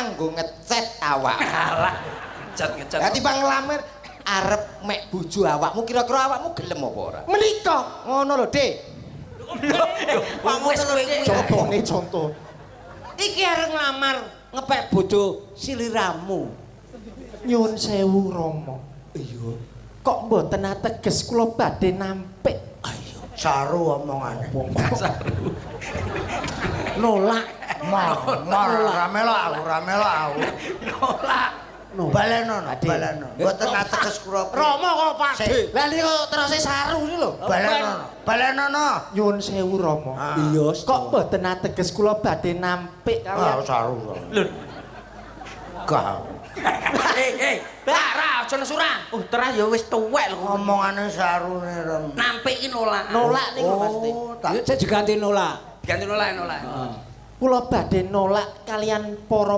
Kanggo ngecet awak. Alah, ngecat ngecat. Lah, timbang nglamar arep mek bojo awakmu, kira-kira awakmu gelem apa ora? Menika Ngono lho, Dik. Wis kowe kuwi. Contone contoh. Iki arep nglamar ngepek bojo siliramu. Nyuwun sewu, Rama. Iya. Kok mboten ateges kula badhe nampik? Saru omongane. Nolak. Mal, mal, ora melok aku, ora melok aku. Nolak. Balenono, balenono. Mboten ateges kula. Rama kok Pak Sik. Lah, niku terus saru iki lho. Balenono, balenono. Nyuwun sewu, Rama. Ah. Iya. Kok mboten ateges kula badhe nampik Ah, kalian saru. Lho. Gak. Eh, eh, ra ra aja nesu ra. Oh, terus ya wis tuwek lho. Omongane sarune rom. Nampik iki nolak. Nolak niku lho maksudnya. Oh, tak Saya diganti nolak. Ganti nolak nolak. Kula badhe nolak kalian para